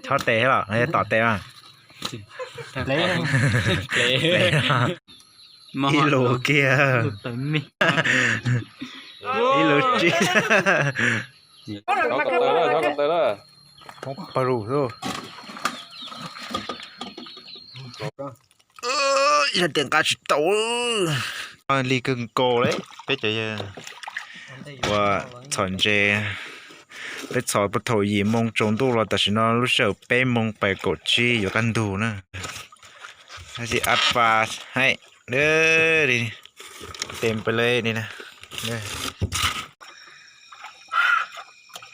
Chob tes los tom tes mas. Ib lus kiag. Ib lus tsis. Pawg lus xwb. Yog tias nqa tsis tau li kawg nkaus li. Peb cov yawg uas txhom ntses, peb txhom puag thaum yim moo tsaus ntuj los tam sim no lub sij hawm peb moo pais kaum tsib yuav kaj ntug na. Ab pas hais li tes pes li ni na.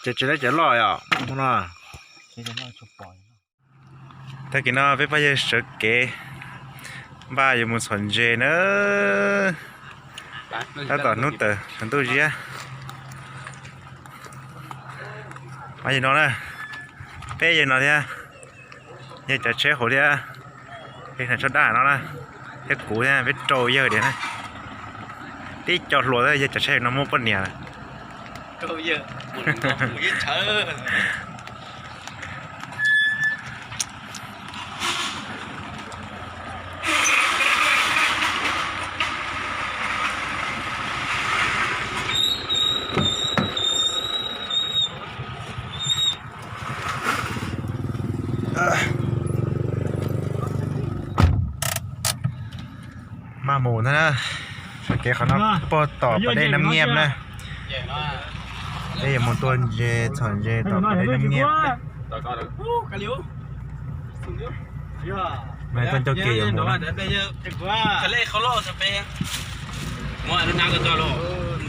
Ces tsis lab cov loj os no. Tag kis no peb pab yawg sawv kev npaj yuav mus txhom ntses na. Tab tom hnub tawm ntuj ziab. Yawg no na, peb yawg no thiab, yawg Tsav Tsheb hauv thiab, yawg Tshaj Daj no na, thiab kuv thiab peb rau yawg tias na. Tib co hluas yawg Tsav Tsheb no muaj poj niam. Maj mus na, sawv kev qhov no puag tom pas dej Nab Nyiaj na. Peb yuav mus tua ntses txhom ntses tom pas dej Nab Nyiaj. Mas tuaj ncauj ke yuav mus na.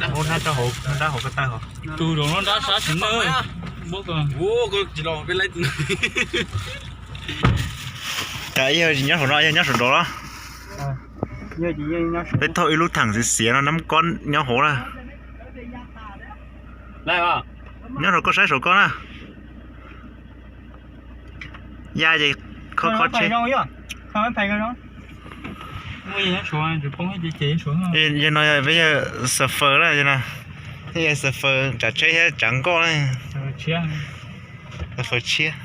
Hnab rau hauv, hnab rau hauv ko taw hauv. Tus zaum no nrab sab tsis noj. Cas yog tsis nyob saum no, yog nyob saum nraud los? Peb thauj ib lub theem xiav xiav no nab kob nyob hauv na. Nyob saum koj saib saum koj na. Ya ces kho kho tsheb. Yog no peb yog xafaw na, yog xafaw tsav tsheb thiab tsav nkoj na. Xafaw tshiab.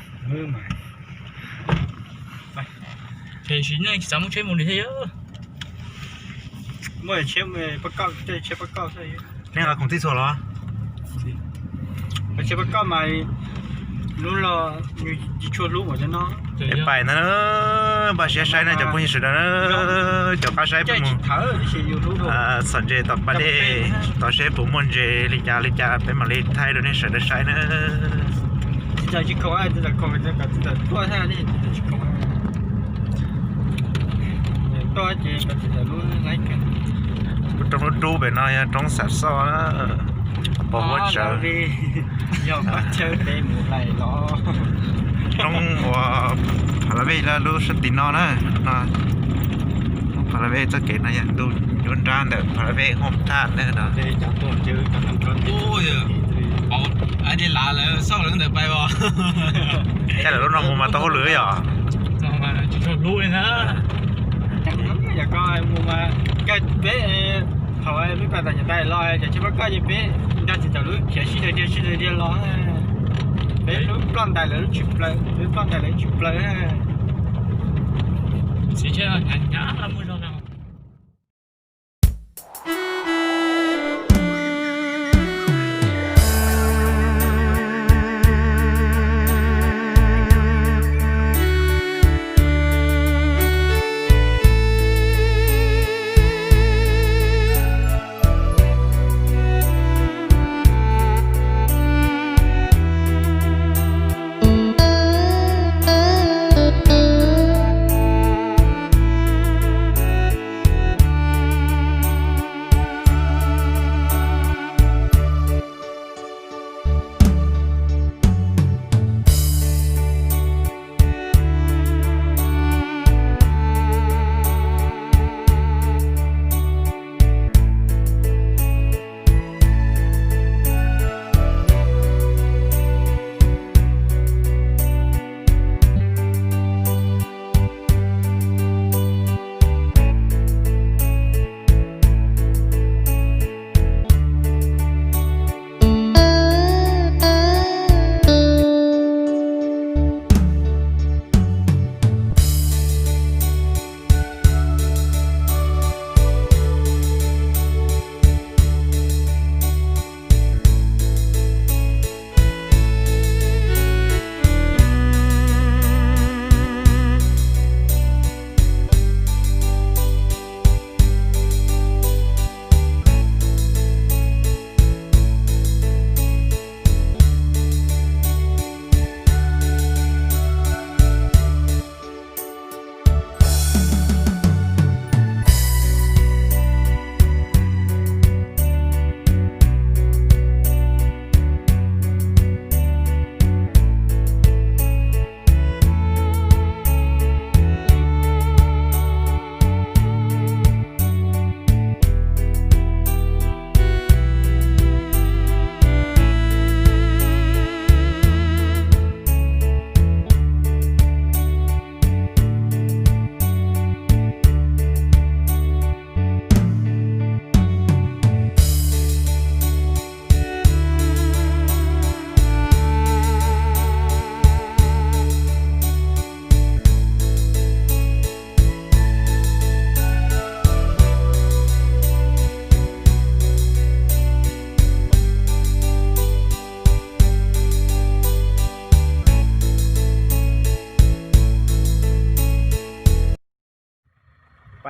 Nej nqa khoom txij txhua los? Es pais ntag, npaj siab saib na cov phooj ywg sawv daws na, cov qab saib peb mus txhom ntses tom pas dej, tod seb puas muaj ntses li cas li cas peb mam li thaij rau nej sawv daws saib na. Roob lub dub pem no yog roob Xam Xoj na, pos huab tsawv. Roob uas Pha La Vej lub sab tim no na, Pha La Vej txoj kev no yog ntuj ncuab nrab ntawm Pha La Vej Hoob Thaj na no. Cas lawv lub no mus mas tau hauj lwm yom? Peb thaum peb pais tom Nyab Laj los ces tsis pab koj ces peb nrog txiv txawm lub khiav sib daws diag sib daws diag los, peb lub ploj ntais lawv lub tsis plaws, peb ploj ntais lawv tsis plaws.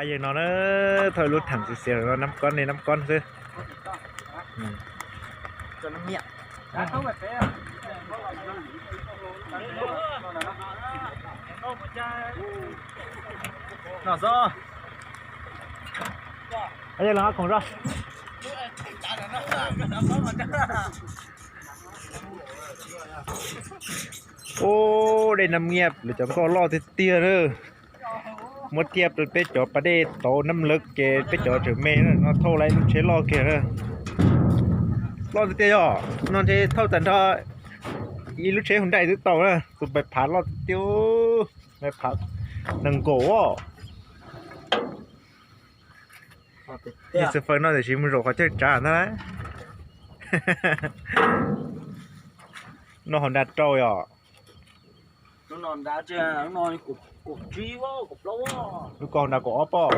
Yog no na, thauj lub theem xiav xiav no, nab kob ne nab kob xwb. Ub, dej nab nyiaj lawv cov nkoj loj tiag tiag na. Muab tiaj peb cov pas dej tauv nab lawv ces peb cov tseem me no, thauj lawv lub tsheb loj kiag na. Loj tiag tiag yog no ntshe thauj tag nrho ib lub tsheb Hyundai twb tau na, tus pais phav loj tiag tiag, pais phav nees nkaum os. Xib fawb no tiam sis mus zaum qhov chaw tsav ntag. No Honda rau yom. Lub ko Honda kaum ob pom.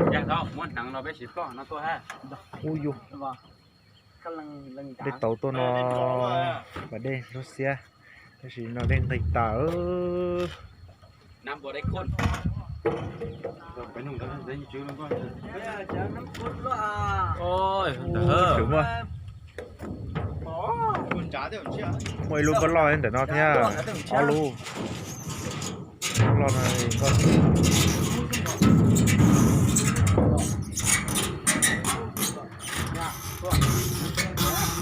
Ub yus, dej tauv tuaj no, pas dej lub xiab, tab sis no dej nqig tas. Muaj ib lub nkoj loj ntawm no thiab, ob lub nkoj loj no.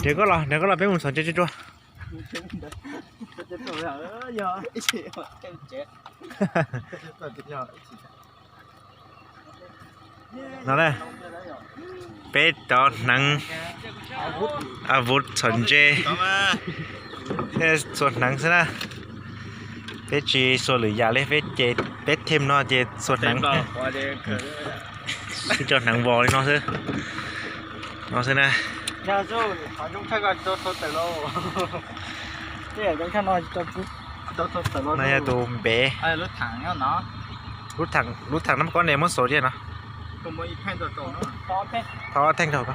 Nrhiav koj los, nrhiav koj los peb mus txhom ntses tsua. No na, peb cov hneev, a vuv txhom ntses, thiab txhua hneev xwb na. Peb tsis txhua lwm yam li, peb ces peb them no ces txhua hneev. Ib co hneev vos li no xwb, no xwb na. No yog tus npev. Lub theem, lub theem nab kob ne muab xauv cia no. Thov theej rau ko.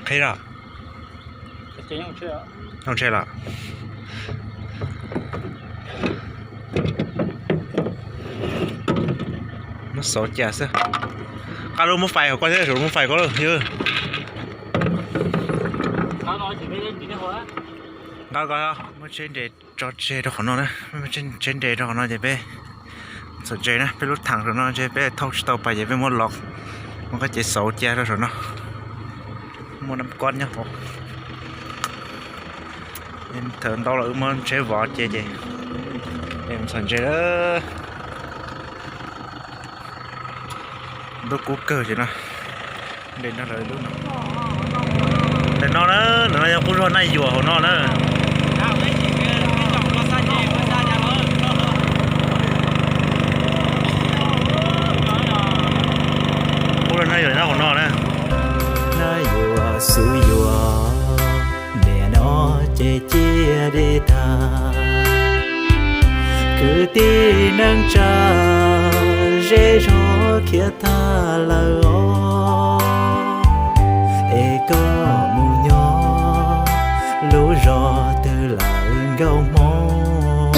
Qhib los. Muab xauv cia xwb. Nqa lub muab fais hauv ko thiab, muab fais ko lawm yog. Nqa ko, muab tsheb nres tso tseg rau qhov no na, tsheb nres rau qhov no ces peb txhom ntses na, peb lub theem rau no ces peb thauj tsis tau pas ces peb muab los, muab qab ces xauv cia rau saum no. Muaj nab kob nyob hauv. Thaum ntau los wb muab tsheb vov cia ces txhom ntses lawm. Ntuj kub kawg ces no. Ntawm no na, ntawm no yog qub zog Naj Yuam hauv no na. Qub zog Naj Yuam nyob hauv no na. Naj Yuam Xub Yuam, niaj no ces ciaj deb tag. Kwv tij neej tsa zej zog khiav tag lawm os. Es koj mus nyob lub zos twg lawm nkauj Hmoob?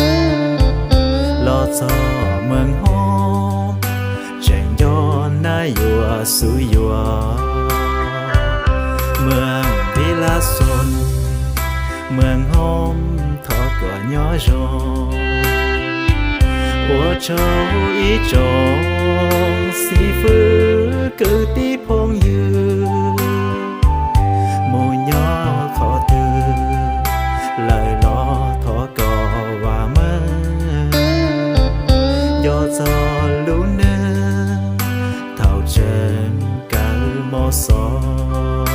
Los txog Meeg Hoob tseem nco Naj Yuam Xub Yuam. Meeg Vij Laj Xoos, Meeg Hoob thov koj nyob zoo. Ua tsaug ib tsoom xib fwb kwv tij phooj ywg, mus nyob qhov twg lawm los thov koj vam meej. Nco txog lub neej thaum tseem kawm mos xos,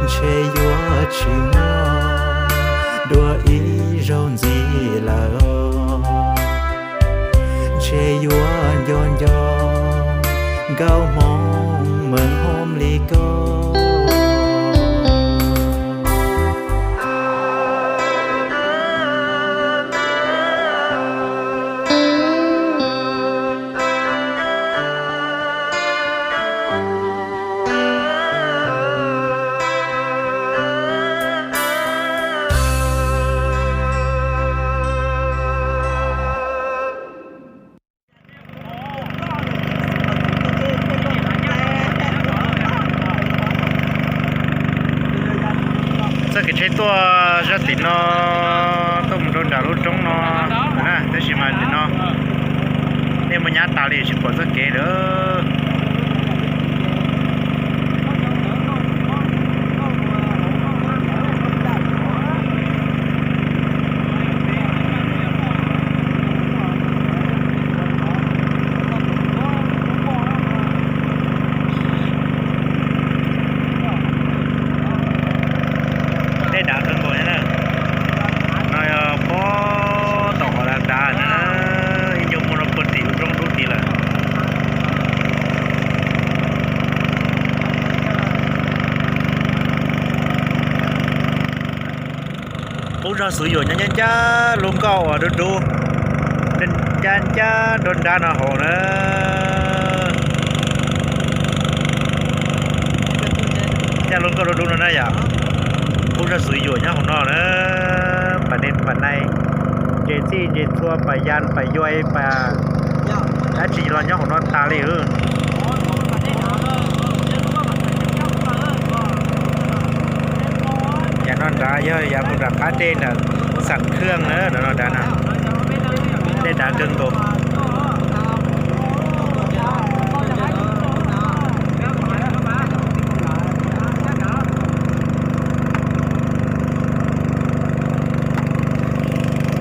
ntshe yuav tsis muaj dua ib zaug ntxiv lawm os. Ntshe yuav nco nco nkauj Hmoob Meeg Hoob li koj. Tuaj zaj tim no, tuaj mus rau nram lub roob no na, tab sis mas tim no dej muaj nyab tas li tsis pom txoj kev lawm. Dej dav kawg nkaus na. No yog pob tom qhov dav dav na, ib co muaj no puag tim lub roob dub tid lawm. Qub zog Xuv Yuam nyob ncaj ncaj lub nkoj uas dub dub, ncaj ncaj nruab nrab no hauv na. Ncaj lub nkoj dub dub no na yom. Qub zog Xuv Yuam nyob hauv no na. Pas neeg pas nai, ntses txij ntses txhua, pas yas pas yuai, pas dab tsi los nyob hauv no tas li. Yav no nrad yog yav mus nram qab dej nram Xam Khwj na, nram no nrad na. Dej dav kawg nkaus.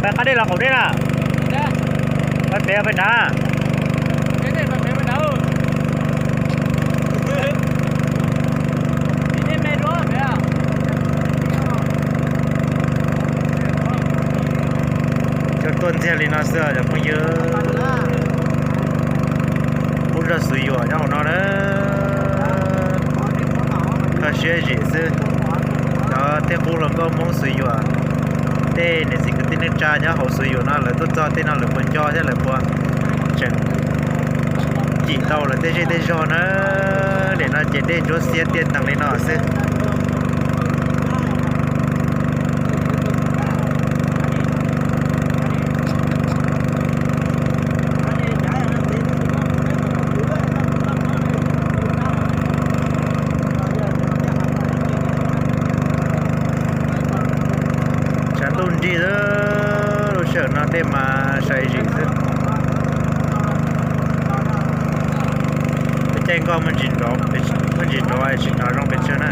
Pais qab dej los qaum dej na? Pais pem pais nrad? Cov tuaj ntxiag li no xwb cov phooj ywg. Qub zog Xuv Yuam nyob hauv no na. Kho siab zim xwb. Cov tej qub hluas nkauj Hmoob Xuv Yuam, tej niam txiv kwv tij neej tsa nyob hauv Xuv Yuam no lawv tuaj txog tej no lawv puas nco thiab lawv puas tseem cim tau lawv tej zej tej zog na. Nim no ces dej ntsuab xiab tiaj nteeg li no xwb. Tshav ntuj nrig xwb, lub sij hawm no dej mas sai zim xwb. Peb caij nkoj muaj ntsis nrov, muaj ntsis nrov tsis hnov zoo pes tsawg na.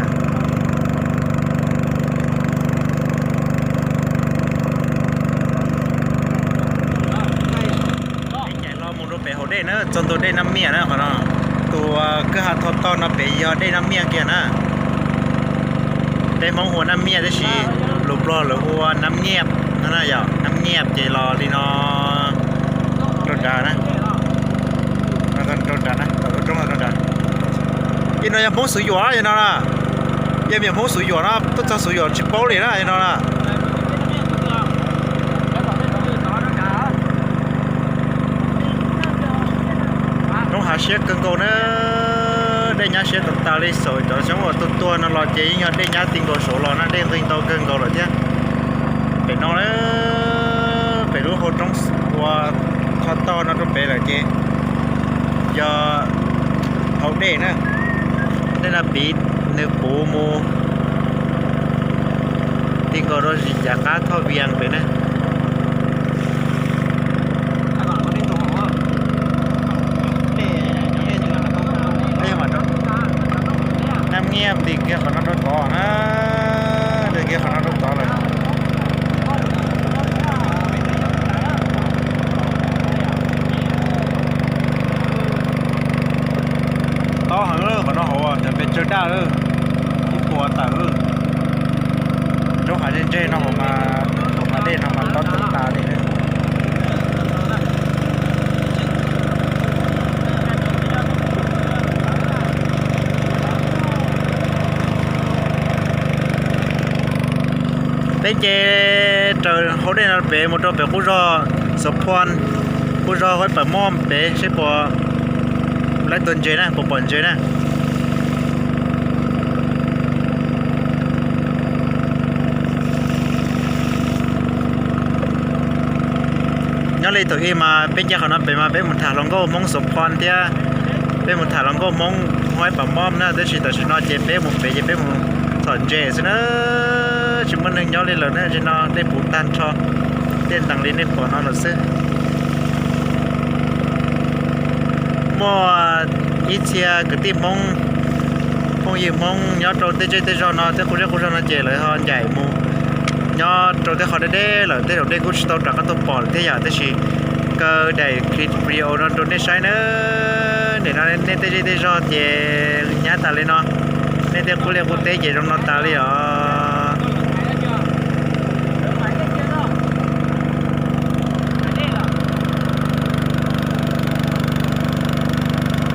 Peb caij los mus rau pem hauv dej na, txog ntua dej Nab Miaj na qhov no. Tus kwj ha tho tog no pem yog dej Nab Miaj kiag na. Peb Hmoob hu Nab Miaj tab sis lus Nplog lawv hu Nab Nyiaj no na yom, Nab Nyiaj ces los li no rau nrad na. Rau nrad na, tom lub roob rau nrad. Yog no yog Hmoob Xuv Yuam yog no na. Yog me nyuam Hmoob Xuv Yuam no tuaj txog Xuv Yuam tsis paub li na yog no na. Roob hav siab kawg nkaus na, dej nyab siab tas tas li. Saum cov xyoob uas tuag tuag no los ces yeej yog dej nyab ti nkaus saud los na, dej nqig ntau kawg nkaus lawm thiab. Pem no, pem lub hauv roob ua qhov tog no rau pem lawm ces yog hauv dej na. Dej no piv nws puv mus ti nkaus rau zim cav qab Thoj Vias pem na. Nab Nyiaj tim kiag qhov no rau tod na, tim kiag qhov no rau tod lawm. Tob heev lawm qhov no hauv cov pes tsawg daj lawm, ib puas tawm lawm. Roob hav ntseg ntseg no hauv mas, hauv mas dej no mas tob tas tas li. Peb ces raws hauv dej no pem mus rau pem qub zog Xov Phua, qub zog Huaib Pam Moj pem seb puas laib tua ntses na, puas pom ntses na. Nyob li thaum ub mas peb nce qhov no pem mas peb mus tham hluas nkauj Hmoob Xov Phua thiab, peb mus tham hluas nkauj Hmoob Huaib Pam Moj na, tab sis tam sim no ces peb mus pem ces peb mus txhom ntses xwb na. Tsis muaj neeg nyob li lawm na, tsev no dej puv tag nrho, dej ntees li nej pom no lawm xwb. Muaj ib txhia kwv tij Hmoob, phooj ywg Hmoob nyob rau tej zej tej zog no, tej qub zej qub zog no ces lawv ho ncaim mus nyob rau tej qhov deb deb lawm, tej zaum dej kuj tsis tau rov qab tuaj pom lawm thiab yom, tab sis kaw daim clip video no rau nej saib na. Nim no nej tej zej tej zog ces nyab tas li no, nej tej qub liaj qub teb ces zoo no tas li os.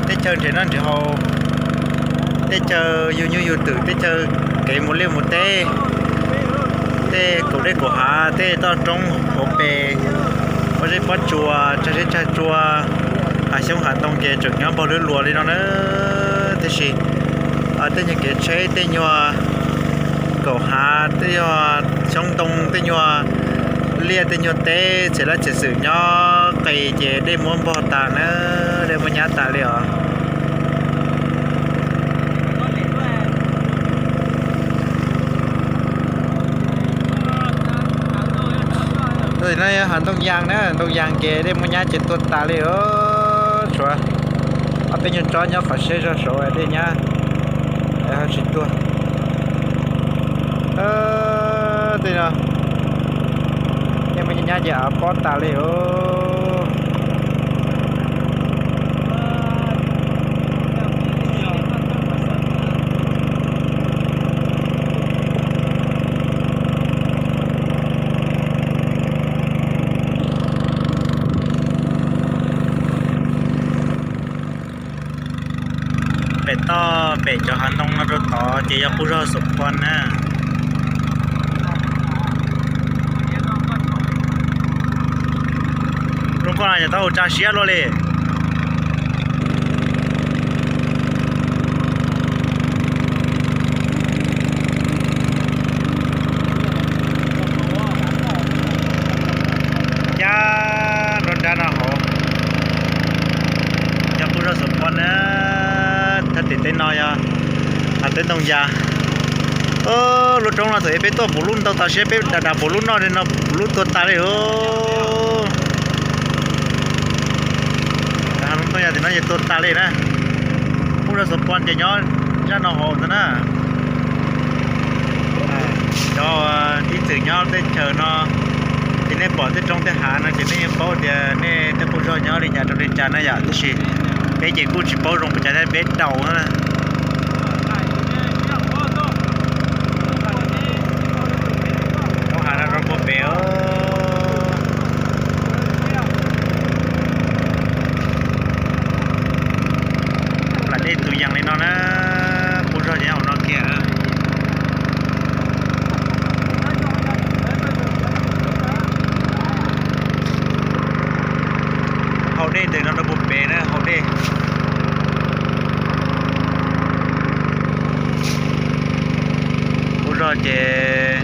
Teb chaws nrhiav noj nrhiav haus, teb chaws yug nyuj yug twm, teb chaws kev mus liaj mus teb, tej kaum dej kaum hav, tej toj roob hauv pes, pob zeb pob tsuas, tsag zeb tsag tsua, hav xyoob hav ntoo ces tseem nyob npaug lwb luas li no na. Tiam sis tej nyuag kev tsheb, tej nyuag kaum hav, tej nyuag xyoob ntoo, tej nyuag liaj tej nyuag teb, txhia laj txhia xwm nyob qis ces dej muab npog tas na, dej muab nyab tas li os. No yog hav Ntoo Yas na, Ntoo Yas ces dej muab nyab ces tuag tas li os. Tshuav ob peb nyuag tsob nyob qhov siab zog saud dej nyab ho tsis tuag. Tej no dej muab nyab ces av pob tas li os. Pem toj pem cov hav ntoo no rau tod ces yog qub zog Xov Pos na. Zoo nkauj no yog taub hau tsa siab luaj li. Cab nrov nrab no hauv, yog qub zog Xov Pos na. Thaj tim teb no yog hav teb Ntoo Yas. Lub roob no thaum ub peb tuaj puv lub ntau tas siab, peb dam dam puv lub noj li no puv lub tuag tas li os. Ntoo Yas tim no ces tuag tas li na. Qub zog Xov Pos ces nyob zaj no hauv ntag na. Cov ib txwm nyob teb chaws no ces nej pom tej roob tej hav no ces nej yeej paub tias nej tej qub zog nyob li cas rau li cas na yom, tab sis peb ces kuj tsis paub zoo puas cas thiab peb daus na. Roob hav no rau puag pem. Lam dej tus yees li no na, qub zog ces hauv no kiag. Hau dej ntawm no rau puag pem na, hau dej. Qub zog ces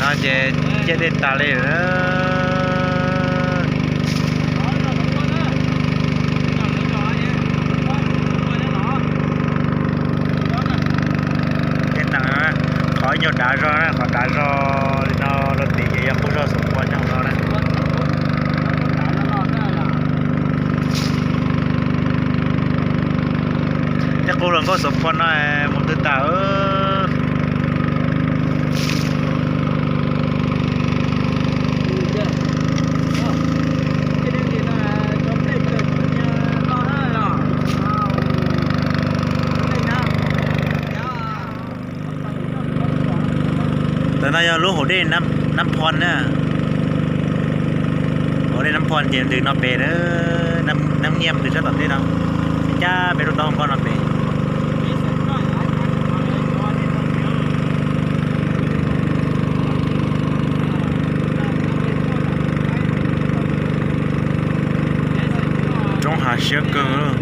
no ces ciaj dej tas li lawm. Tej nees qhov nyuag dav zog na, qhov dav zog li no rau tim ces yog qub zog Xov Pos nyob hauv no na. Tej qub hluas nkauj Xov Pos no mus twg tas. Ntawm no yog lub hauv dej Nab Phoo na. Hauv dej Nab Phoo ces ntws no pem, Nab Nyiaj ntws sab tom tej no, cab peb lub taub hau nkauj no pem. Roob hav siab kawg.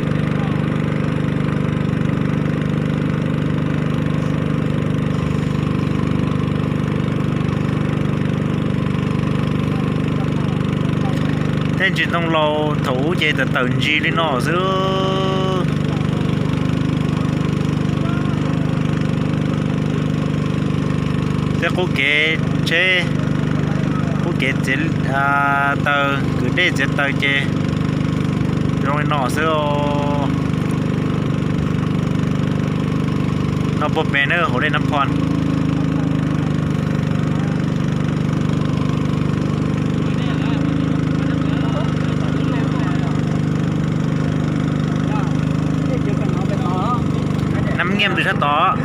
Tej ntsis ntoo laus thaum ub ces tawm tawm ntsis li no xwb. Qub kev tsheb, qub kev txiav taws, kwv dej txiav taws ces zoo li no xwb. No puag pem na hauv dej Nab Phoo. Nab Nyiaj ntws sab tod.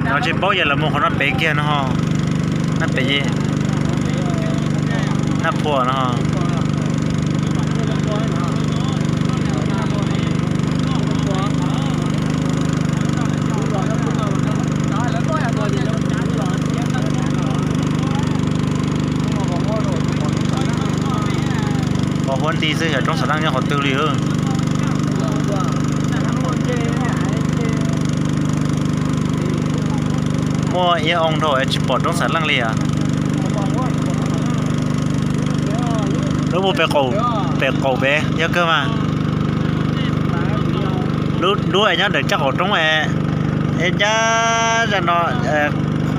No tsis paub yog lawv mus qhov no pem kiag no ho. Nab pem, Nab Phoo no. Pos huab nti xwb, yog roob Xav Leej nyob qhov twg li. Muaj ib oo dhau tsis pom roob Xav Leej li as. Lub mus pem qaum, pem qaum pem yog kawg mas. Lub dub es nyob ntawm caj qaum roob es, es ncaj zaj no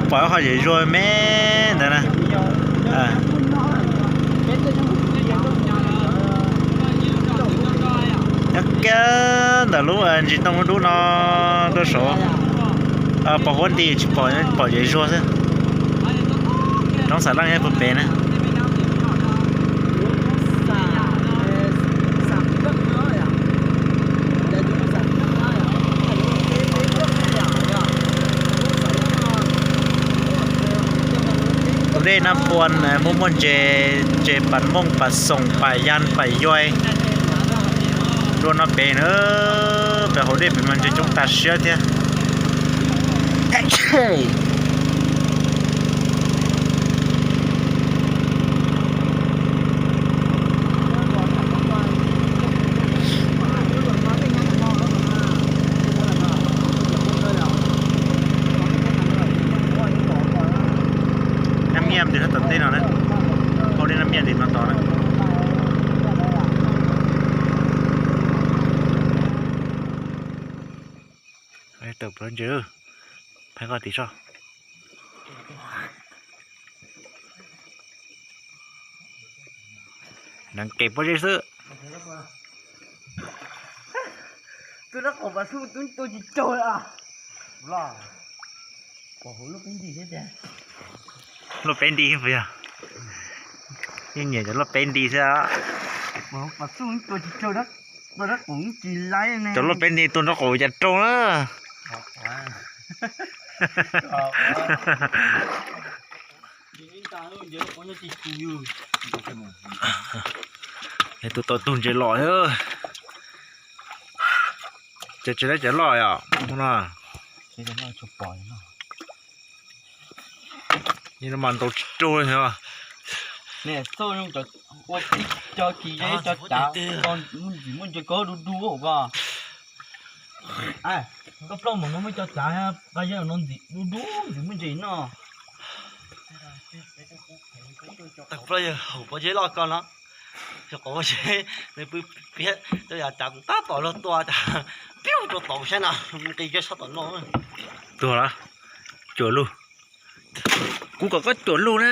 pom qhov yawm zuag me ntawd na. Nyob kiag ntawm lub ntsis ntoo dub dub no tuaj saud, pos huab nti tsis pom, pom yawm zuag xwb. Roob Xav Leej nyob puag pem na. Tus dej Nab Phoo muaj muaj ntses, ntses pas mooj pas xoom pas yan pas yuai dua no pem na, pem hauv dej pem mas ntses coob tas siab thiab. Nab Nyiaj ntws sab tom ntej no na, hauv dej Nab Nyiaj ntws no tod na. Tawm plaws ntses, pheej koj tim soj. Nees kev pob zeb xwb. Tus dab qus pas xub tub tua tsis raug li. Luaj peb nti puas yog? Yeej nyiam cov luaj peb nti xwb. Pas xub tua tsis raug, tua dab qus tsis laib ne. Cov luaj peb nti tua dab qus cas raug na. Tus tau tug ntses los, ces tsis laib cov loj os no. Mas ntaus tsis raug li. Ua cov kis cov cav, muaj ntses koj du du ko. Koj ploj mus no muaj cov cav, qab zeb no ntxim du du ntxim muaj ntses noj. Tawg plaws yawg haum pob zeb loj ko no. Xyov qhov pob zeb nws pw piab rau yav cav kuv tab tom luag tua tas, piab rau tod saib na, nqis kiag sab tom no. Tuag lawm, cuam luj. Kuv kom koj cuam luj na.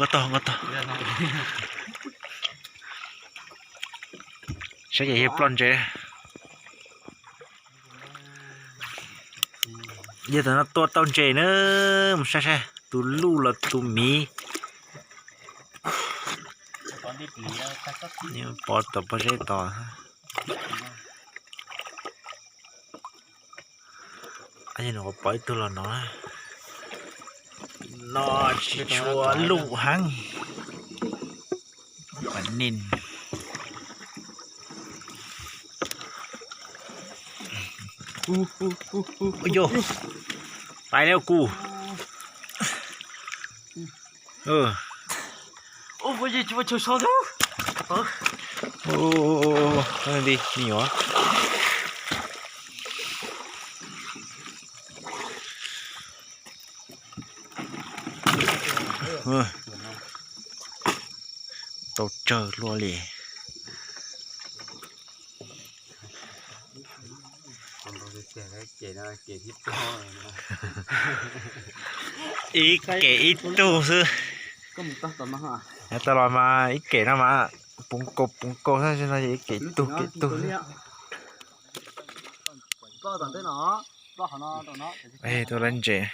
Nkoj tog, nkoj tog. Saib ces yog ploj ntses. Yog tam no tua tau ntses na, mus saib saib tus luj los tus miv. Pov tom pob zeb tod. Pov ib tug los no, no tsis tshua luj heev. Yog, pais li kuv. Ua li me nyuam. Tau tsawg luaj li. Ib kem ib tug xwb. Tau los mas ib kem no mas puv nkaus puv nkaus xwb no, ib kem ib tug kem ib tug xwb. Tuaj lawv ntses.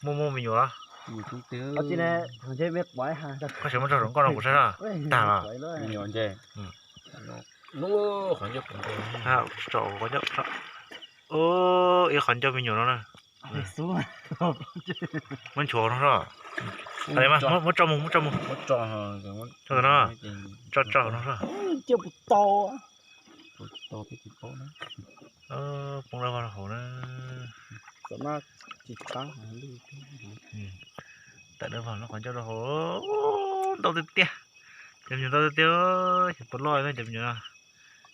Muaj muaj me nyuam los? Koj tsis muab tso saum nkauj no kuv saib na. Tag los. Ib qhov ncauj me nyuam no na. Muab nchuav no soj. Muab tso mus, muab tso mus. Tso no, tso tso no soj. Poob dawb vog rau hauv na. Tawm dawb vog no qhov ncauj rau hauv. Ntau tiag tiag. Cov me nyuam ntau tiag tiag, cov puas loj na cov me nyuam no.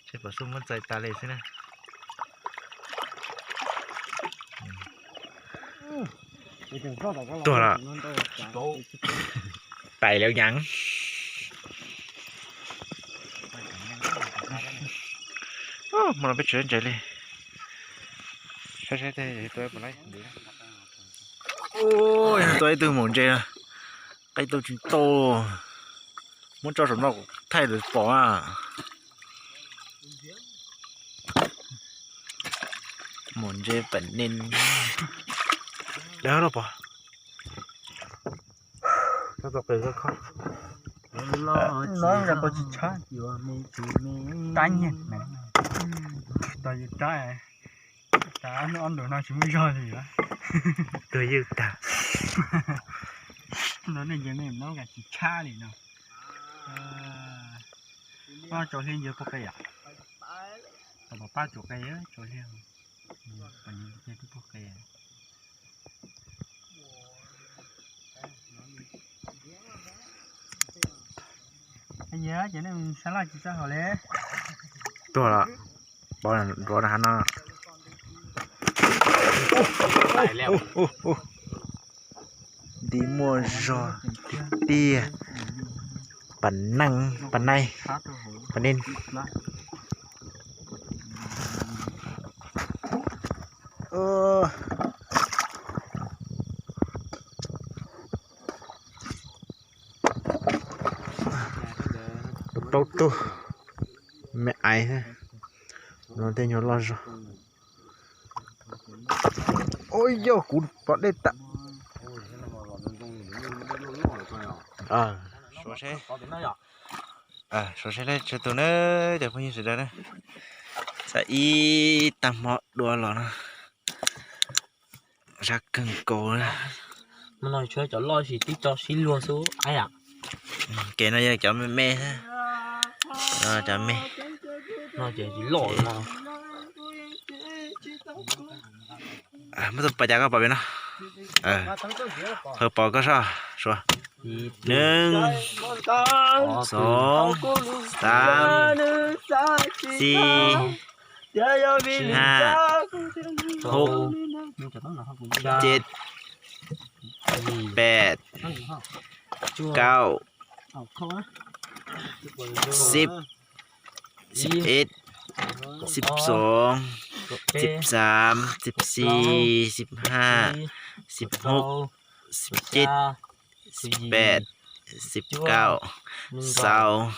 Ces pom xub muab txais tas li xwb na. Tuag lawm. Pais lawm nyav. Hmo no peb tsis ntses li. Saib saib tej tua ib tug maum ntses. Tua ib tug maum ntses, qe tau tsis tau. Muab tso saum no thaij lawv pom na. Maum ntses pem nees. Dawb los pom. Tau tsis tshab. Tab nyiag tab yus tab, tab ob ntu no tsis muaj zog li. Tuag ywj tag. No nej nce me no tsis tshab li no. Pab tsaus hli nce puag qe yom. Pab tsaus qe tsaus hli. Pab nce puag qe. Ces nej sab laj tsis txawj haus li. Tuag lawm, nrov rau hav no. Nti muaj zog tiag tiag. Pas nees, pas nees, pas nees. Plaub tug me aiv, no tej nyuag loj zog. Ua yog kuv pom dej tag. Suav seb, suav seb lawv tsawg tus na, cov phooj ywg sawv daws na. Txawm ib tag hmo dua los no, zaj kawg nkaus. Cov loj sis tib tso sib luag xwb. Kev no yog cov me me, cov me. Muab tus pas cas koj pom pem no. Phaw pom koj soj, suav. Nees, xoom, xaab, xib, haj, hub, ceb, pem, kaum, xib, xib ib, xib xoom, xib xaam, xib xis, xib haj, xib hub, xib ceb, xib pem, xib kaum, xaum,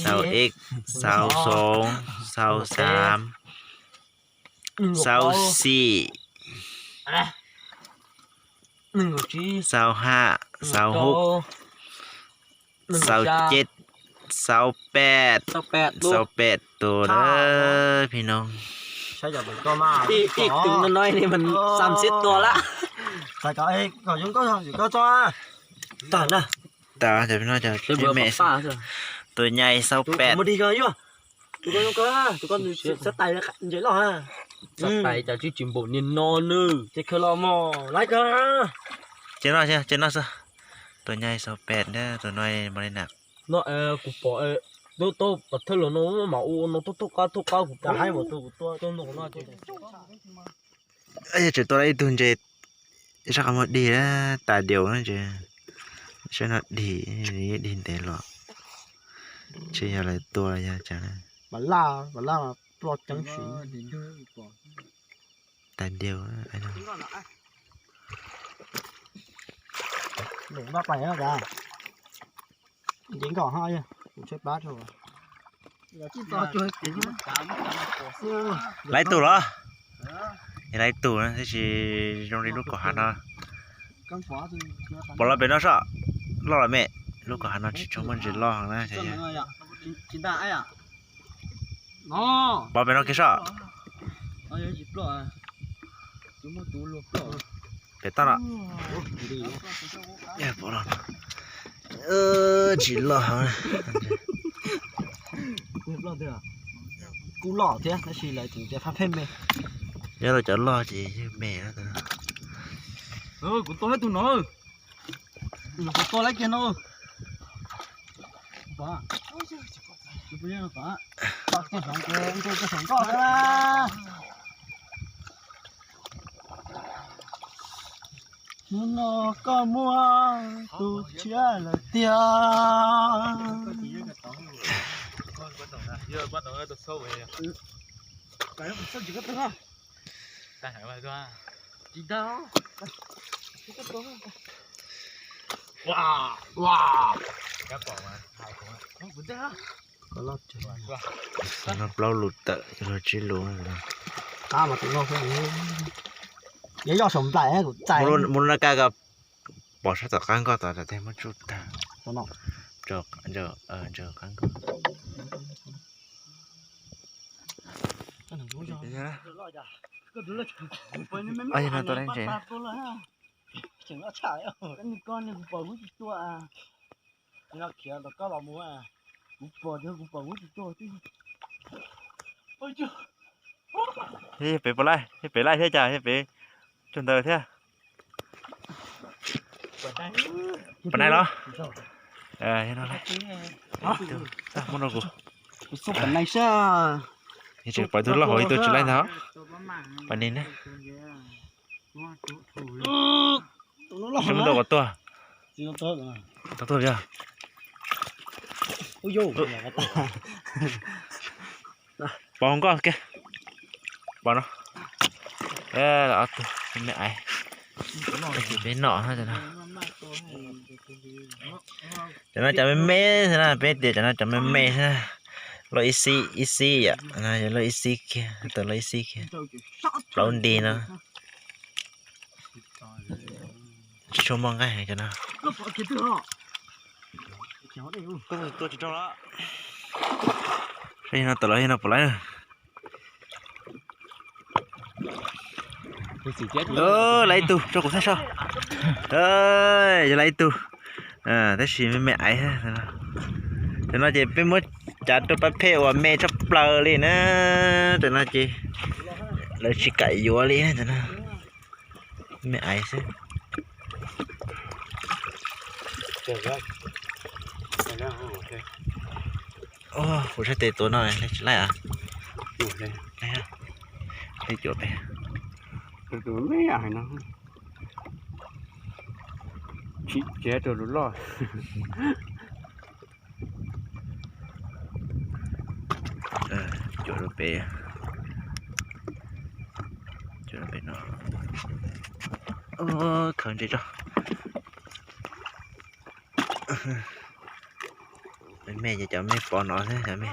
xaum ib, xaum xoom, xaum xaam, xaum xis, xaum haj, xaum hub, xaum ceb, xaum pem, xaum pem tus na, phim noog. Tus no cov me, tus nyais xaum pem. Ces no, ces no xwb. Tus nyais xaum pem, tus no mas li na. Kuv pom Tau pas thawj los no mas ua no tub tub qab tub qab kuv tas haib mas tua kuv tua. Yog tseem tua tau ib tug ntses, sab qhov muag dig tas diaus na ces, saib no dig, dig ntev los, ntshe yog lawv tua los yog cas na. Mas laj, mas laj mas ploj ceeb siv. Tas diaus. Lwm npaj pais na, nce nkoj hab, kuv tshaib plab dhau. Laiv tug los? Laiv tug na, tab sis zoo li lub kaum hav no. Pov los pem no soj, loj los me, lub kaum hav no tsis tshua muaj ntses loj na. Pov pem no kiag soj. Pem toj no. Tsis loj heev. Kuj loj thiab tab sis lawv tseem tias fab phem me. Nyob rau cov loj ces yeej me. Kuv tua ib tug no. Kuv tua lawv kiag no. Hnub no koj muaj tus tshiab lawm tiag. No plaub lus tawm, yog tsib lus. Mus lub no kaj ko, pom sab tom qab nkoj tod tej muab tsuj tag. Ntsaws qab nkoj. Yog no tua laiv ntses. Yog pem puas laij, yog pem laij thiab cas, yog pem tsuag ntawd thiab. Pom nai los? Muab rau kuv. Pom ib tug loj hauv ib tug tsis laij ntag. Pom nai na. Seb muab tau qhov tuag. Tau tuag li. Pov hauv nkoj kiag. Pov no. Ob tug me aiv. Peb noj no. Cov no cov me me xwb na, peb tias cov no cov me me xwb na. Loj ib xib ib xib yom, loj ib xib kiag, tau loj ib xib kiag. Plaub nti no. Tsis tshua muaj nqaij cov no. Tua tsis raug los. Saib no tawm los yog no puas laib. Laib ib tug tso kuv saib so. Yog laib ib tug, tab sis me me aiv. Cov no ces peb muab cav rau pab phem uas me tshaj plaws li na. Cov no ces lawv tsis kam yuav li cov no. Me aiv xwb. Kuv saib tes tuav no tsis laij. Cuam pem. Cuam rau pem. Cuam rau pem no. Khaws ntses tso. Me ces cov me pov no xwb cov me.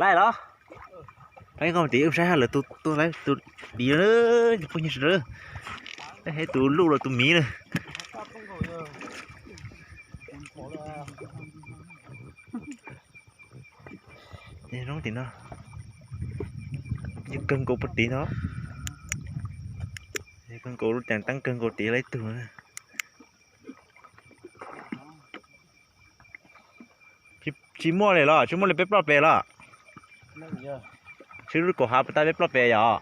Laij los? Laij koj mus tim wb saib hab lawv tus tuaj laij tus div lawm, phooj ywg sawv daws. Laij hab tus luj los tus miv lawm. Zoo tim no. Kawg nkaus puag tid no. Kawg nkaus lub caas teeb kawg nkaus tid laij tug. Tsis muaj li los, tsis muaj li peb ploj pem los. Tsis lub kaum hav puas tau peb ploj pem yom?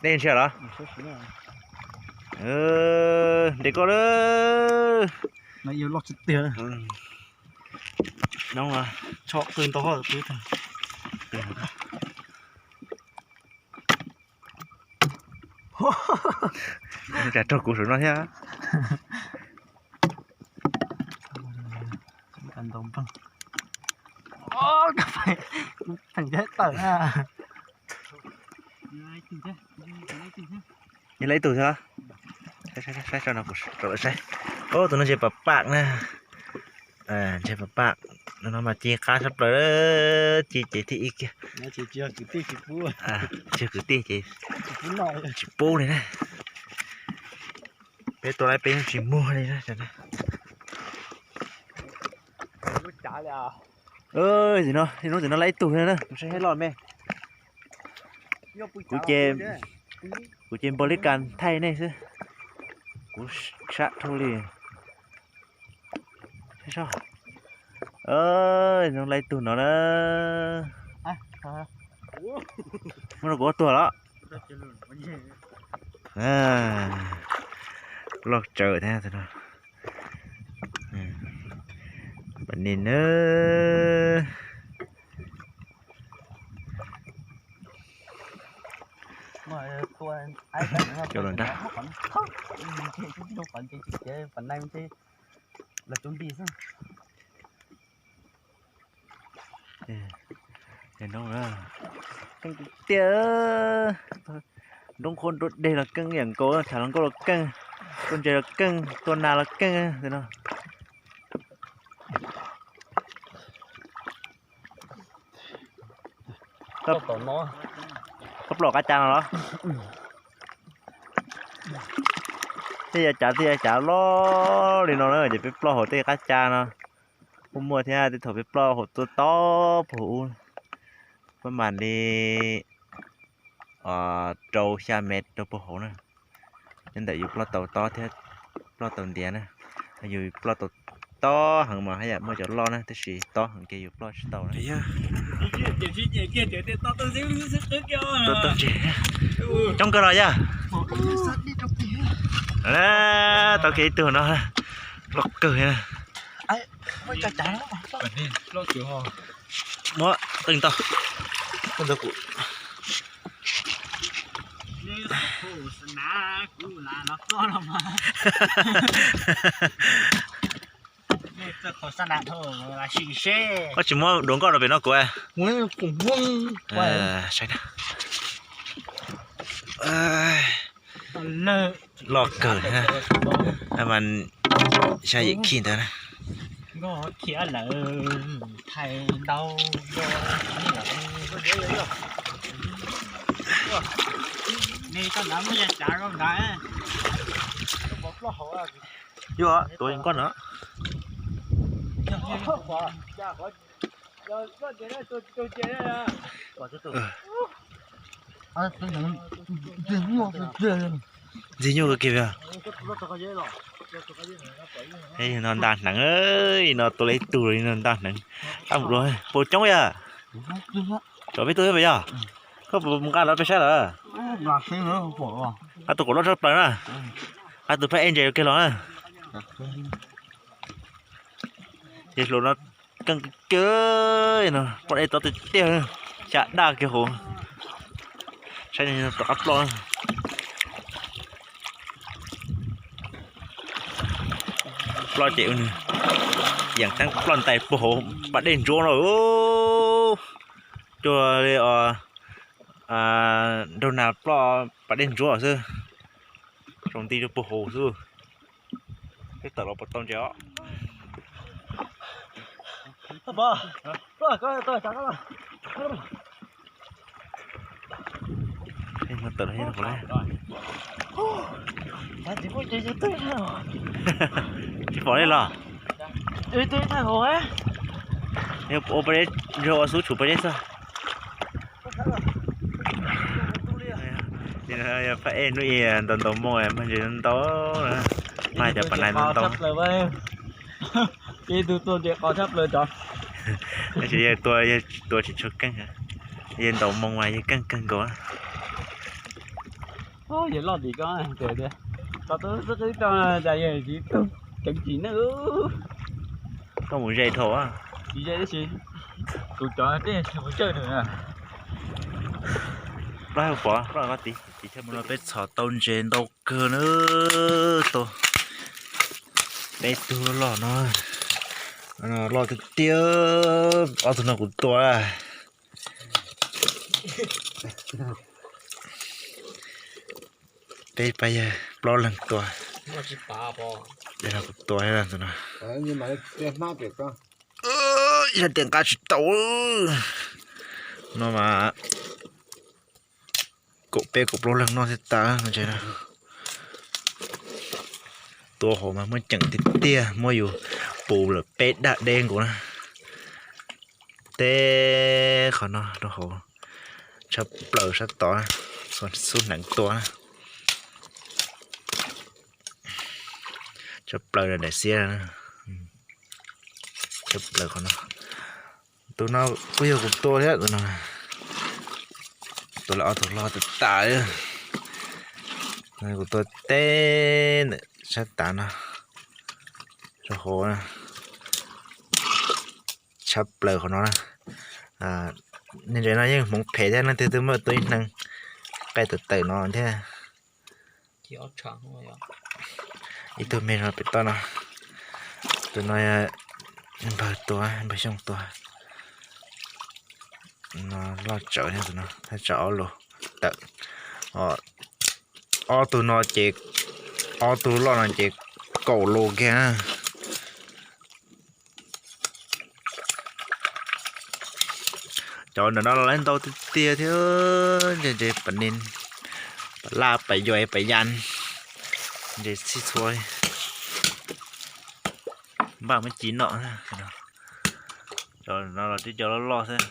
Dej ntshiab los? Nres koj lawm. Noo, tshoj qw ntau hoj pw. Cas raug kuv saum no thiab. Ntau npog. Tawm na. Yog lawv ib tug thiab. Saib, saib, saib, saib, rau lawv saib. Ub, tus no ntshe pam pam na. Ntshe pam pam. No mas ci qab tshaj plaws, ci ces thib ib kiag. Tsis yog kwv tij ces tsis pub li na. Peb tua lawm peb yeej tsis muag li na. Ub, hnub tim no lawm ib tug na, saib loj me. Kuv ces, kuv ces npog li kas thaij nej xwb. Kuv sab dhau li. Zoo lawm ib tug no na. Muab rau kuv ua tuag los. Loj tsawv thiab no. Pam nis na. Cov los nrab. Keej tiag. Nroo qhuav nroo deg los keej, yam nkaus thav hluas nkauj los keej, tua ntses los keej, tua nas los keej no. Koj ploj qab ca no los? Tej yav cav, tej yav cav loj li no na ces peb ploj hauv tej qab ca no kuj muaj thiab, tej thaum peb ploj hauv tuaj tob puag ub, pab mas li rau xya mev rau puag hauv na. Nyob ntawm yus ploj tau tob thiab ploj tau ntiav na. Yus ploj tau tob heev mas haj yam muaj cov loj na, tab sis tob heev ces yus ploj tsis tau na. Coob kawg los yog. Tau kiag ib tug no, loj kawg. Muab qeej tau. Koj tsis muab duav nkoj rau pem no kuv. Saib na. Loj kawg, mas xya yim khij ntawd na. Yog tuav nkoj no. Ntxig nyuj kawg kiag. No nta hneev, no tua lawm ib tug li no nta hneev. Qab mus dua puas coob yog? Tsam peb tuaj pem yog? Koj puas mus nqa lawv peb saib lawm? Qab tus kaum loj tshaj plaws na. Qab tus phab ej ntses kiag los na. Ces hluas no keej kiag no, ploj dej tob tiag tiag, xya daj kiag hauv. Saib rov qab ploj. Ploj ces yaam teeb ploj ntais puag hauv pas dej ntsuab no. Cuag li nraug nas ploj pas dej ntsuab xwb, zoo nti rau puag hauv xwb. Peb tawm los puas tau ntses os. Tsis pom li los? Ua pas dej, ua xub tshuv pas dej xwb. Phab ej hnub ib ntau ntau moo, mag ntses ntau, mag cov pas nais ntau ntau. Ib tug tua ntses qos tshaj plaws cov. Tab sis yawg tua, yawg tua tsis tshua keej, yawg ntaus moo mas yawg keej kawg nkaus. Yawg loj dim ko tiag. Tau tau tau tau tau tau tau tau tau. Koj mus ze dhau. Tsis ze tab sis kuv cov tej tsis mus cawj nws. Pov, peb txhom tau ntses ntau kawg na. Tau peb tug loj loj no. Loj tiag tiag. Ob tug no kuv tua. Peb pab yawg plaub leeg tua. Tus no ib zaj tias nqa tsis tau. No mas kaum peb kaum plaub leeg noj thiaj tas ntses na. Tua hauv mas muaj ceem tiag tiag, muab yus pus lawm peb daj deb nkaus na. Teb qhov no rau hauv tshaj plaws sab tod, xub hneev tua na. Tshaj plaws daim xiab, tshaj plaws qhov no. Tus no kuj yog kuv tua thiab tus no. Tua lawm ob tug loj tas tas li. Kuv tua teb ntawm sab tav no rau hauv. Tshaj plaws qhov no na. Ntses no yeej hmoov phem thiab, leej twg twb muaj tua ib hneev qaij tawm tawm no thiab. Ib tug me no pem toj no. Tus no npawg tua, npawg Xyooj tua. No loj tsawv thiab tus no, thaj tsam ob lus tawm. Ob tug no ces, ob tug loj no ces kaum lus kiag na. Cov ntawm no los lawv ntau tiag tiag thiab, ntses pas nis, pas laj, pas yuais, pas yas, ntses txhij txhua. Npaj muab ci noj. Cov no los twb cov loj loj xwb.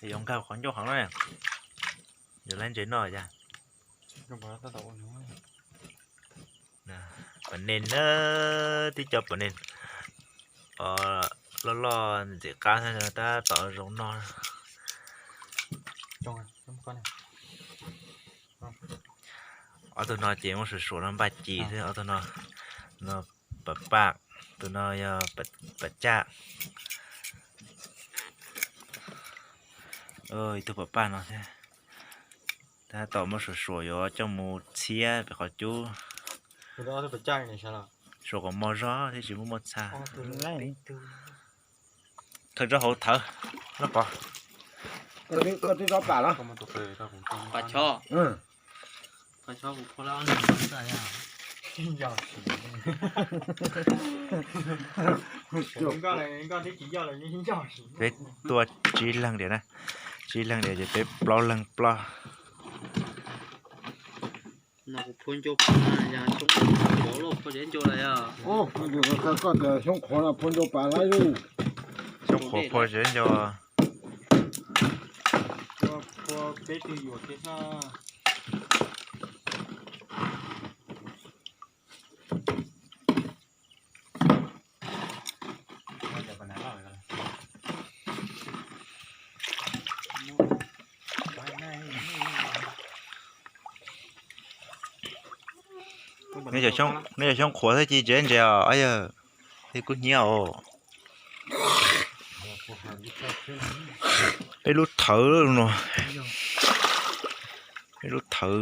Yuav nkag qhov ncauj heev na. Yuav laib ntses noj cas. Pas nis na, tib co pas nis loj loj ntxim qab tab tom zoo noj. Ob tug no ces muab suav suav no npaj ci xwb, ob tug no, no pas paj, tus no yog pas caj. Ib tug pas paj no thiab. Tab tom muab suav suav yuav coj mus txhiab pem qhov cub. Suav kom mos zog thiab tsis muaj muaj txha. Thawb rau hauv thawv, no pov. Peb tuaj tsib leeg diam na, tsib leeg diam ces peb plaub leeg ploj. Xyoob qhuav phua tsev nco. Neb yog xyoob qhuav thiab ci tsev ntses os yawg, thiab kub hnyiab os. Peb lub thawv no, peb lub thawv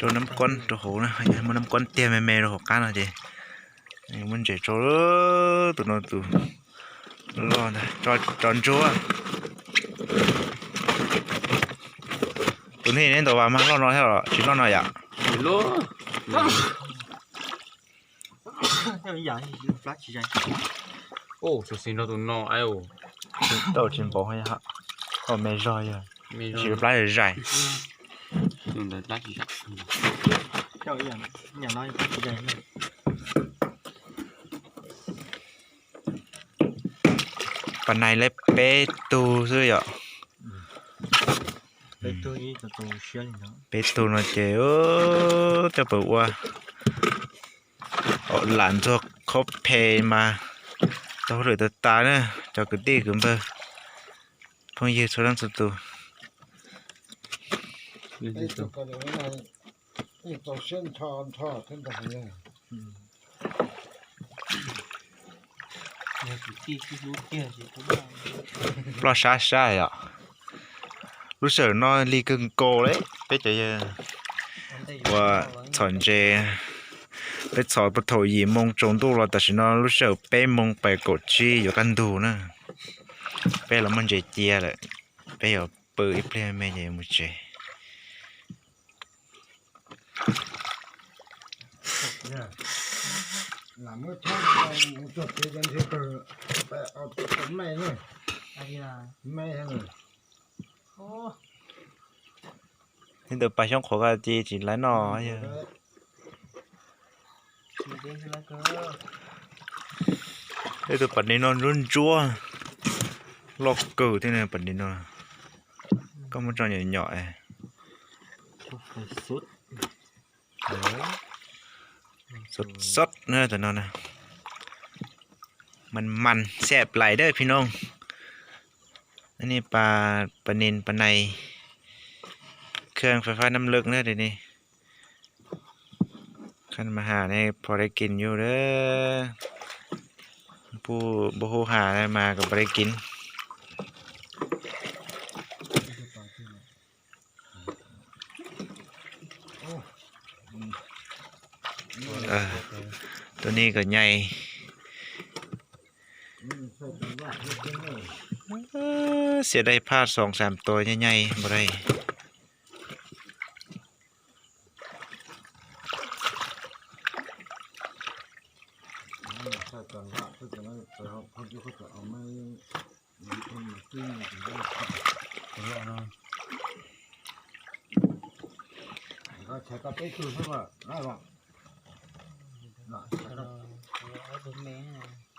rau nab kob rau hauv na, muaj nab kob tiag me me rau hauv qab no ces muab ntses rau tus no tus loj ntag, tso ntsuab. Tus nej neb ntaus vas mas loj no thiab los tsis loj no yom? Tsis loj. Tau tsis npaum, me zog yog tsis plab zais. Pas nais lawv peb tug xwb yom. Peb tug no ces coj pawg ua lam ntxuag khob phe mas tau hauj lwm tas tas na cov kwv tij kwv npawg. Phooj ywg txhua leej txhua tus. Ploj sab sab yom. Lub sij hawm no lig kawg nkaus li peb cov yawg uas txhom ntses. Peb txhom puag thaum yim moo tsaus ntuj los tam sim no lub sij hawm peb moo pais kaum tsib yuav kaj ntug na. Peb los muaj ntses cia lawm, peb yuav pw ib pliag me ces yuav mus tsev. Tib tus pas xyoob qhuav ko ces tsis laiv noj. Ib tug pas nis no ntsuab ntsuab, loj kawg thiab pas nis no. Koj muab tso nyom nyom. Xot xot na, tam no na. Man man xeb lais dawb phij nooj. Nej pas, pas nis pas nais, khawb fais fab nab lwm na ne. Khab mas has ne phom dai kis yug dawb. Puj npua hub has mas kom pom dai kis. Tus ni kom nyai. Xiam dai phaj xoom xam tua nyai nyai npua dai.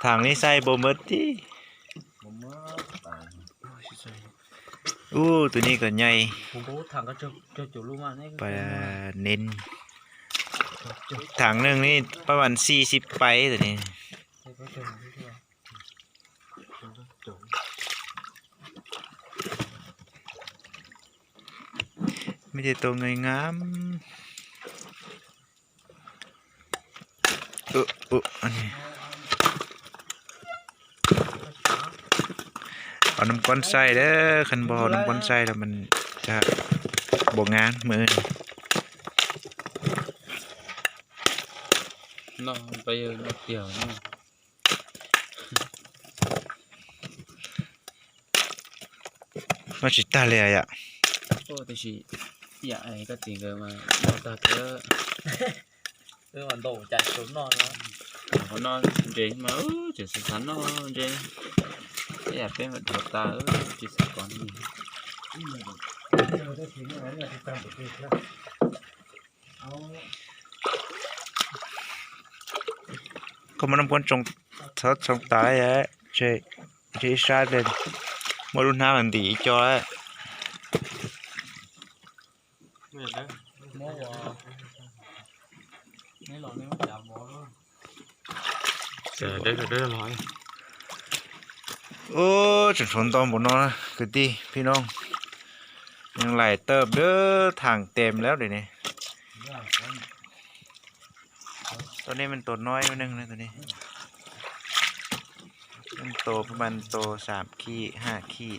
Thaam li xais npaum npawg tij. Ub, tus ni kom nyai. Pas nin. Thaam neeg ni pab vas xij xij pais tus ni. Mej tej tau nqi ngam. Hauv nab kuab xaij dawb, khab npog hauv nab kuab xaij los mas npaum ngab mw. Noj tsis tag li yom. Tab sis yam koj txiv nkawd mas noj tag kawg. Qhov no ntses mas tseem xav xav noj ntses, ib yam peb mam dhau tas tsis xav pom. Koj muab nab kuab txhob tsoo tas, tseg ib sab, muab lub hnab mas ntim ib co. Ub, tseem tshuav ntau npaum no kwv tij phij nooj. Neeg laim tawm dawb thaam tes lawm li ne. Tus ni mas tus no ib lub neej na, tus ni mas tus xaam khij haj khij.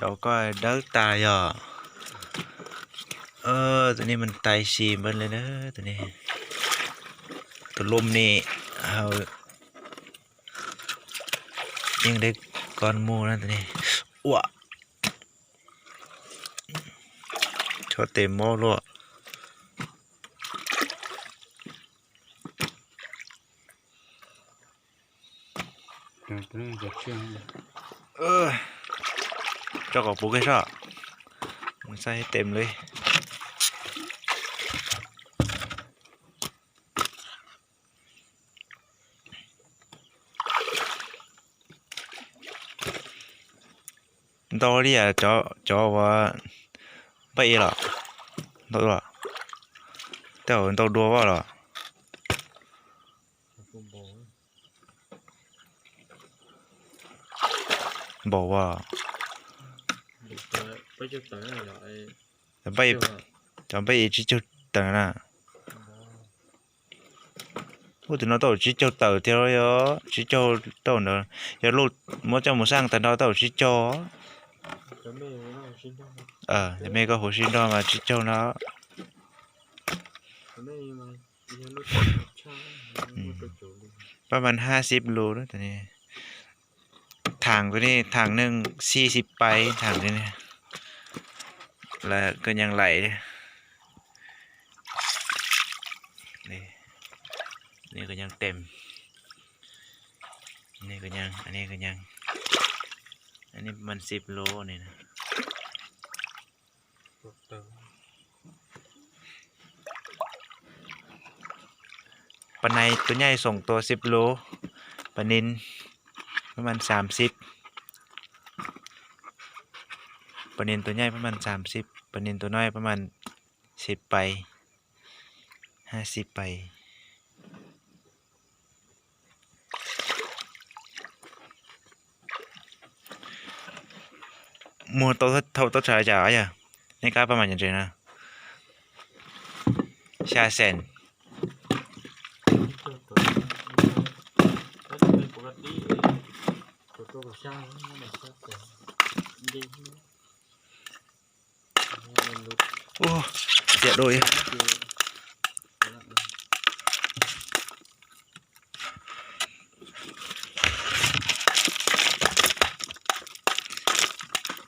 Cov koj dawb tas yog. Tus ni mas tais si npawg li na, tus ni. Tus lum ni. Hauv yeej deb koj mus na tus ne. Ua, tshuav tes mob luaj. Tso kom puv kiag soj. Xaib tes li. Ntau li cov uas npaj i los? Ntau dua, tej zaum ntau dua los? Npaum as? Cov npaj i tsib caug tawm na. Ub, tus no tau tsib caug tawm tiag los yog tsib caug tau ntawd, yog luj muab coj mus xaj tag nrho tau tsib caug. Cov me koj huv sib nrog mas tsib caug no. Pab mas hab xib lus. Thaam tus ne, thaam neeg xib xib pais thaam tus ne, lawv koj nyaaj laim. Ne koj nyaaj tem, ne koj nyaaj, ne koj nyaaj, ne pab mas xib lus ne. Pab nai tus nyaij xoom tua xib lus, pab nin pab mas xaam xib, pab nin tus nyaij pab mas xaam xib, pab nin tus no pab mas xib pais, hab xib pais. Muag tau thauj tau tshav cas yog? Nej kab pab mas cov ntses na. Xya xees. Ua, tiam dua.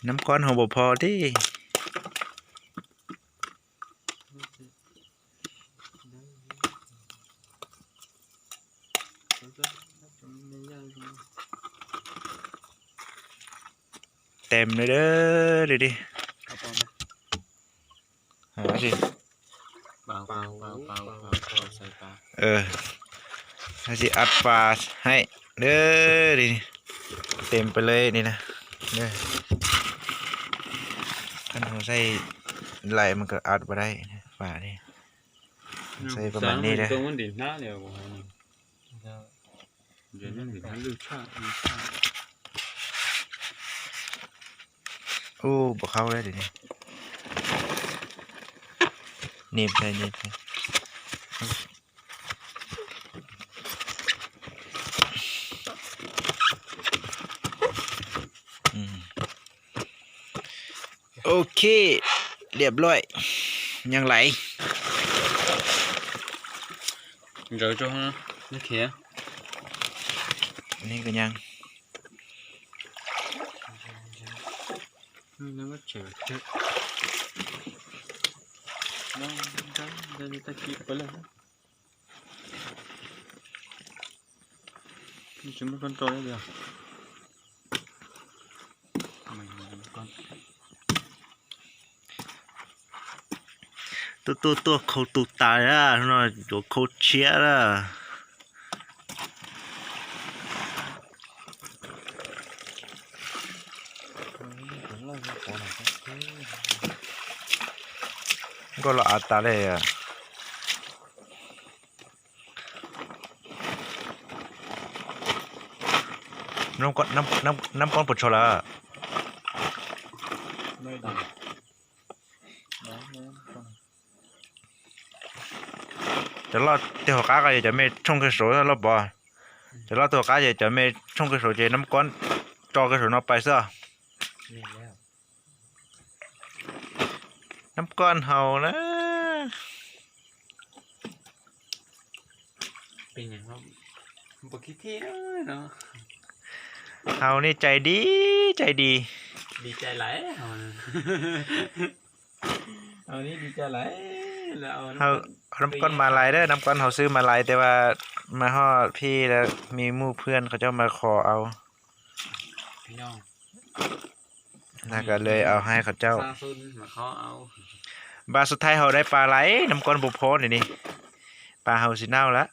Nab kob hau npaum phoo thiab. Tem li li. Ab pas hais li. Tem pab li ni na. Koj nug xaib laim mas koj ab pas dai, pas li. Xaib koj mas ni li. Ub, npaum qhov li ni. Ni, ni. Ok, liam loj, nyaaj laim. Ntsaws rau, khiav. Ni koj nyaaj. Tuaj tuaj tuaj khau tus tas na, no yuav khau tshiab na. Nkauj los av tas li. Nab koob puas tshuav lawm? Cov loj tej hauv qab ko yog cov me tshooj kiag saud loj pov. Cov loj tej hauv qab ces cov me tshooj kiag saud ces nab koob tso kiag saum no pais xwb. Nab koob haus na. Haus nej cai di, cai di. Haus nab kob mas lais, nab kob haus xwb mas lais, tes vas mas ho phij lawm, me muj phwj qhov coj mas qhov au. Ntag, kav liam, au hais qhov cau. Npa xub thaib haus dai pas lais, nab kob npu phob ni ni. Pas haus xis nau lawm.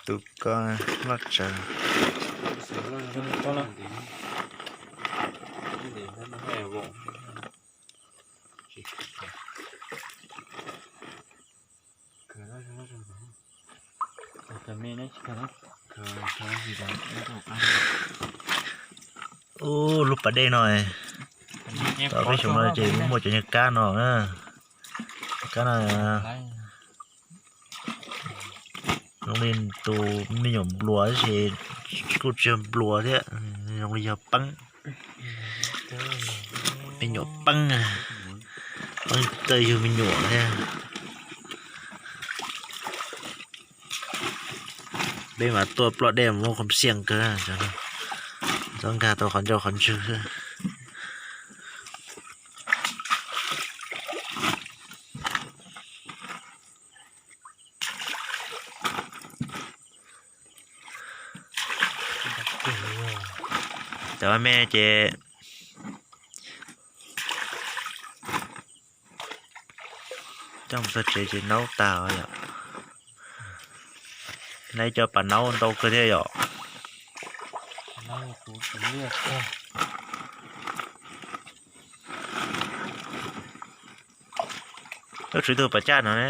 Tus ko loj tsawv. Ub, lub pas dej no, tau peb xyoo no ces muaj cov niag kab no, kab no zoo li tus me nyuam npluas tab sis kuj tsis yog npluas thiab, zoo li yog peeb. Me nyuam peeb, peeb tawg yug me nyuam thiab. Peb mas tuaj ploj dej muaj qhov xiav kawg, txhob nkag tau qhov ncauj qhov ntswg. Cov me ces coj mus txog tsev ces naub tag yom. Nai cov pas naub ntau kawg thiab yom. Lub tswv tug pas caj no ne.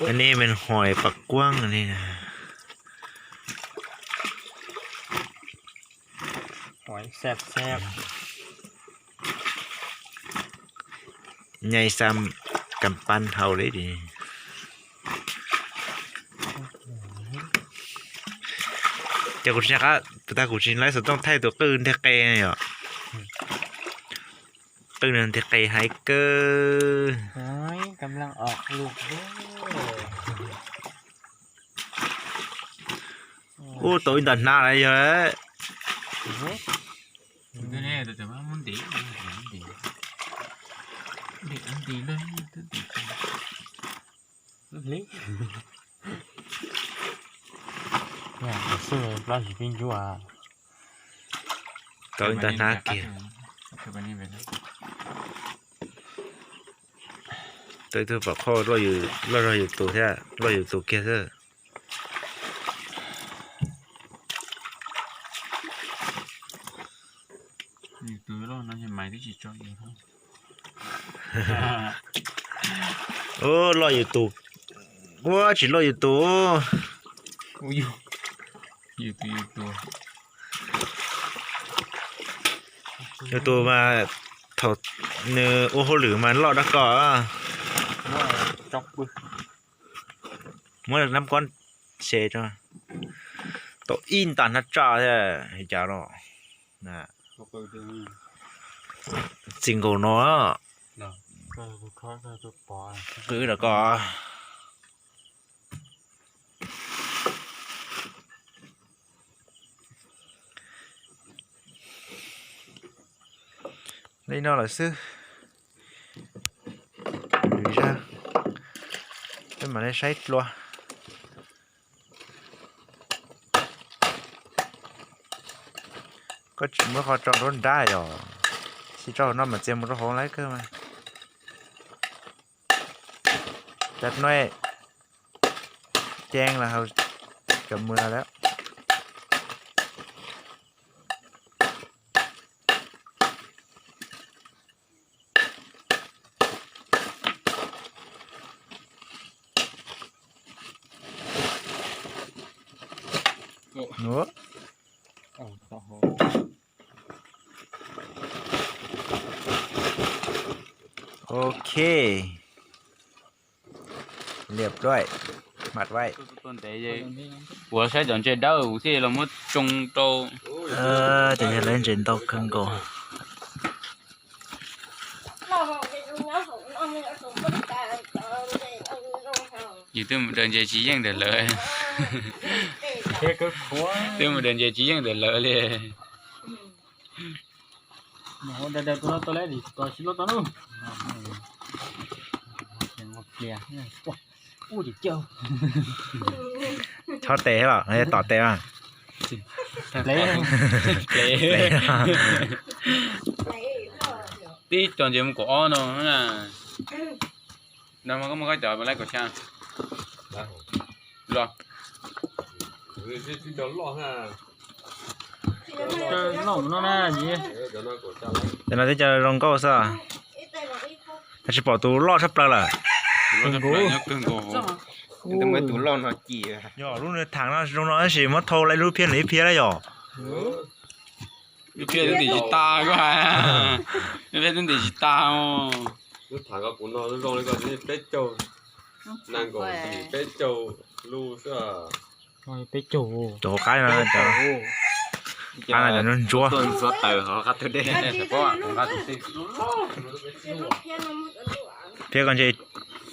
Aneb me hais pas kuab li. Nyaj xa kas pas haus li. Ces kuv tsis qab, puas tag kuv tsis laib xov tooj thaij tus qwj ntiag qe yom. Qwj ntiag qe hais kawg. Ub, tau ib nta hnab lawm yog. Tau ib nta hnab kiag. Tau ib tug pom qhov loj zog yus tus thiab, loj yus tus kiag xwb. Ub, loj yus tus, ua tsis loj yus tus. Yus tus mas thaum nws ua hauj lwm mas loj dab koj. Muab nab kob xes rau. Tau ib nta hnab tsaj thiab li cas no. Txij nkaus no. Qwj rau koj. Li no lawm xwb. Lwm zaj peb mam li saib dlua. Koj tsis muab qhov tso nruab nrab yom, tsis tso hauv no mas txias mus rau hauv lawm kawg mas. Cov nuav ceeb los hau cov mws lawm. Ok. Liab duaj, mas duaj. Ua saib cov ntses dawb thiaj los muab tsoo rau. Cov yog lawv ntses ntau kawg nkaus. Yus twb mus daws ntses tsis yeej ntawm lawv. Twb mus daws ntses tsis yeej ntawm lawv li. Chob tes los tom tes mas. Tib co ntses mus kaum ob no na. No mas koj muaj koj cov laib kaum xya. Los. Cov no twb cov zoo nkauj xwb. Tab sis pom tus loj tshaj plaws lawm. Tus loj no ci. Yog lub nws tham no zoo no tab sis muab thau lawm lub phiab nws ib phiab lawm yom. Lub phiab twb ntim tsis tas koj hais. Lub phiab twb ntim tsis tas. Lub tham ko kuv no zoo li ko peb caug, nees nkaum peb caug lub xwb. Peb caug. Cov hauv qab no, qab no cov ntsuab ntsuab. Phiab koj ntses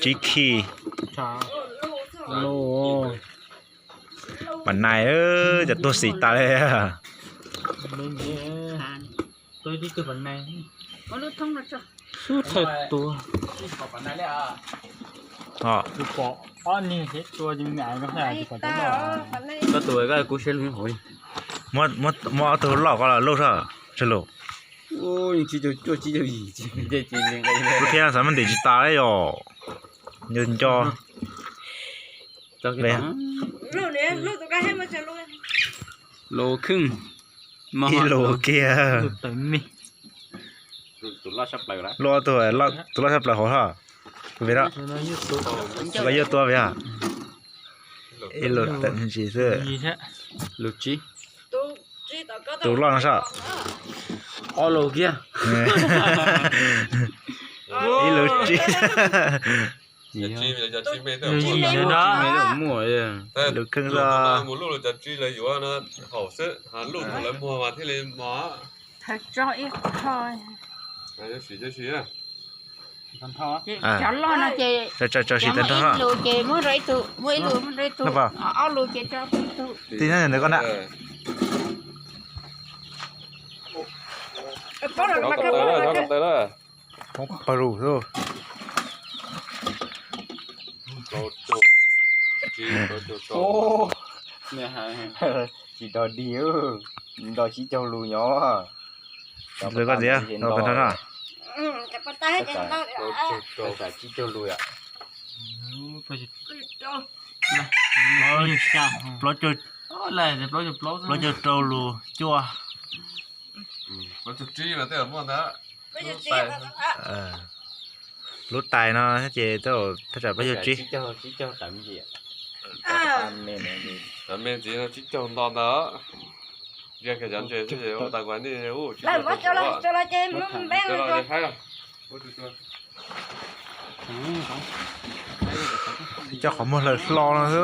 tsib khij. Pam nais, cov tuag xis tas li. Xub thawj tua. Koj tus koj kuv siab lug hauv li. Muab ob tug loj ko los lauj, sawv lug. Lub phiab no xav muab ntim tsis tas li yom. Nco nco. Lus kheej. Ib lus kiag. Luaj tus, tus loj tshaj plaws hauv hos. Tus yuav tua vim ib lus tawm ntsis xwb. Lus tsib. Tus loj no sab. Ob lus kiag. Ib lus tsib. Lus kheej xwb. Cov loj no ces tso ib lus ces muab rau ib tug, muab ib lus muab rau ib tug, ob lus ces tso ib tug. Tib no ntawd koj na. Poob pawg lug xwb. Tsis nrog dig, nrog tsib caug lus nyob. Koj txiv, tsib caug lus yom. Plaub caug rau lus cuaj. Lub tais no ces thaj tsam plaub caug tsib. Tsib caug nto ntawd. Coj qhov muag hlaws hlo no xwb.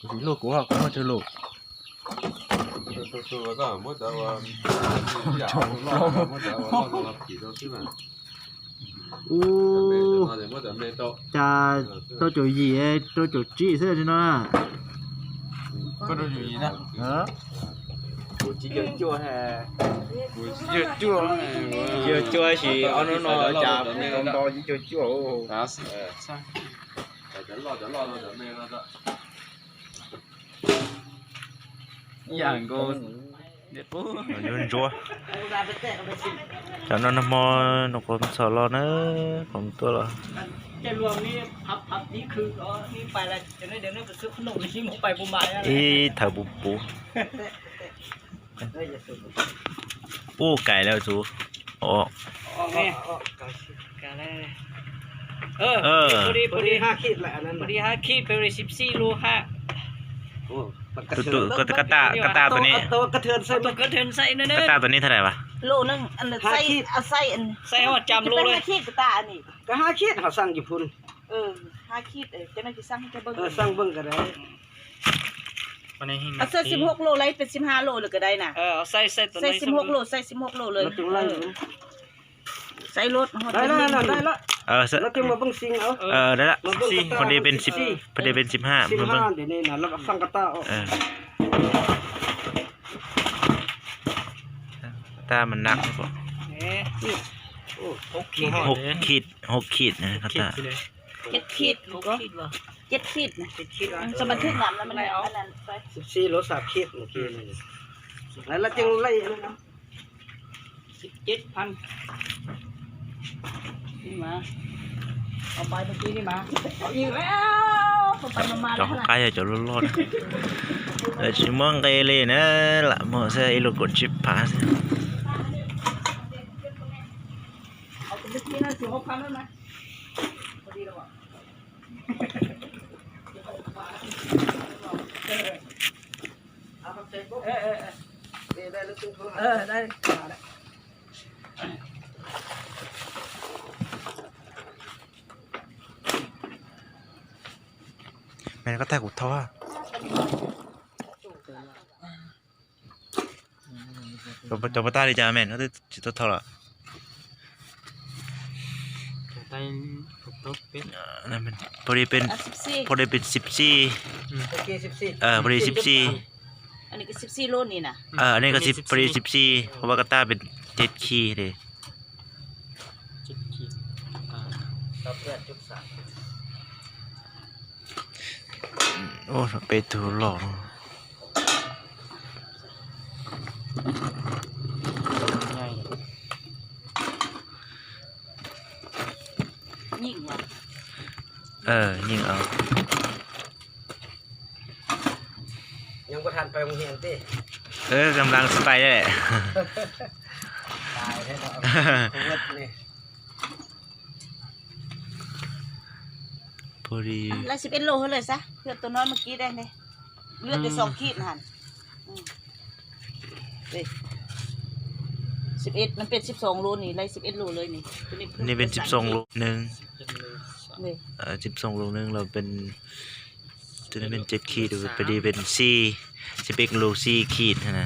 Kuv tsis luj kuv, kuv muaj tsawg lus. Ub, cas rau caum yim, rau caum tsib xwb no. Cuaj sis ob hnub no cas nto nto tsib caug cuaj. Yuav ntsuab. Cov no nag hmo no qhuav txhom los na, qhuav tuaj los. Ib thawv puv puv. Ub, kais lawm tus. Pua li hab khib, pua li hab khib, pua li sib xib lub hab. Tus, tus, koj, koj tag, koj tag tus ni, koj tag tus ni thaum twg vas? Xais hos cam lus li. Koj hab khib hos xaa yim phun. Xaa beej kas dai. Xais xib hawk lus lawm, peb xib hab lus lawm kas dai na. Xais xib hawk lus, xais xib hawk lus lawm. Xais lus, dai lawm. Pab dej peb xib, pab dej peb xib hab. Tag mas nag, hauv khib, hauv khib, ceb khib, ceb khib, ceb khib. Cov hauv qab yog cov loj loj na. Lawv tsis muab nqe li na, lam muag xwb, ib lub kaum tsib phav xwb. Koj tag kuv thau. Cov puas tag li cas me, koj twb tsis tau thau lawm. Pab dej peb, pab dej peb xib xib, pab dej xib xib. Aw, nej koj xib, pab dej xib xib, hauv pab koj tag peb ceb khib li. Ua peb tug loj. Yeej os. Kab lab xib pais lawm. Lawv xib ib lus lawm sab, tus no mas kib dai ne. Lawv tus xoom khib na. Xib ib, no peb xib xoom lus ni, lawv xib ib lus lawm ni. Ni peb xib xoom lus neeg, xib xoom lus neeg los peb, tus no peb ceb khib, peb li peb xib, xib peb lus xib khib na.